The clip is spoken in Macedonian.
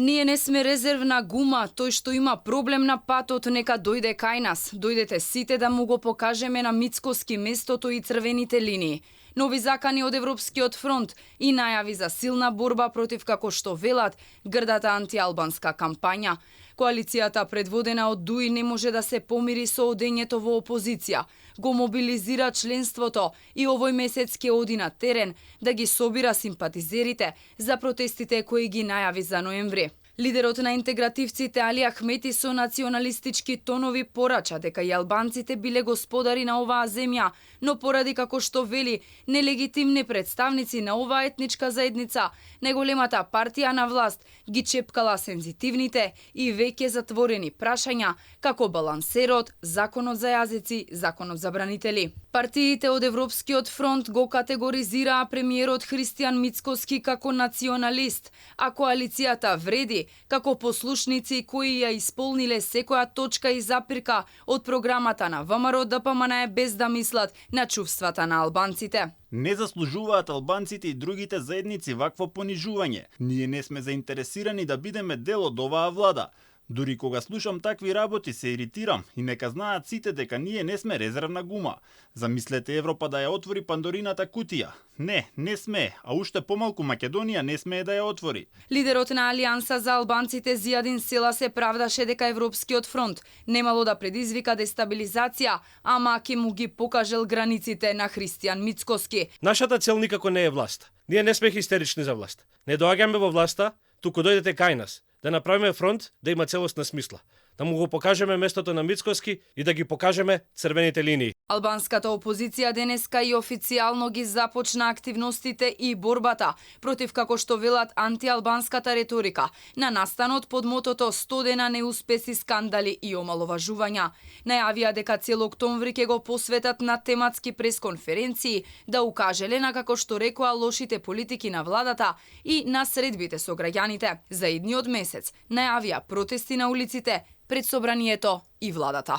Ние не сме резервна гума, тој што има проблем на патот нека дојде кај нас. Дојдете сите да му го покажеме на Мицкоски местото и црвените линии. Нови закани од Европскиот фронт и најави за силна борба против, како што велат, грдата антиалбанска кампања. Коалицијата предводена од ДУИ не може да се помири со одењето во опозиција. Го мобилизира членството и овој месец ќе оди на терен да ги собира симпатизерите за протестите кои ги најави за ноември. Лидерот на интегративците Али Ахмети со националистички тонови порача дека и албанците биле господари на оваа земја, но поради, како што вели, нелегитимни представници на оваа етничка заедница, најголемата партија на власт ги чепкала сензитивните и веќе затворени прашања, како балансерот, законот за јазици, законот за бранители. Партиите од Европскиот фронт го категоризираа премиерот Христијан Мицкоски како националист, а коалицијата вреди како послушници кои ја исполниле секоја точка и запирка од програмата на ВМРО ДПМН без да мислат на чувствата на албанците. Не заслужуваат албанците и другите заедници вакво понижување. Ние не сме заинтересирани да бидеме дел од оваа влада. Дури кога слушам такви работи се иритирам и нека знаат сите дека ние не сме резервна гума. Замислете Европа да ја отвори Пандорината кутија. Не сме, а уште помалку Македонија не смее да ја отвори. Лидерот на Алијанса за албанците Зијадин Села се правдаше дека Европскиот фронт немало да предизвика дестабилизација, ама ќе му ги покажел границите на Христијан Мицкоски. Нашата цел никако не е власт. Ние не сме хистерични за власт. Не доаѓаме во власта, туку дојдете кај нас. Да направиме фронт да има целосна смисла. Да му го покажеме местото на Мицкоски и да ги покажеме црвените линии. Албанската опозиција денеска и официјално ги започна активностите и борбата против, како што велат, антиалбанската реторика на настанот под мотото 100 дена неуспеси, скандали и омаловажувања. Најавија дека цел октомври ќе го посветат на тематски пресконференции да укажеле на, како што рекоа, лошите политики на владата и на средбите со граѓаните. За идниот месец најавија протести на улиците пред собранието и владата.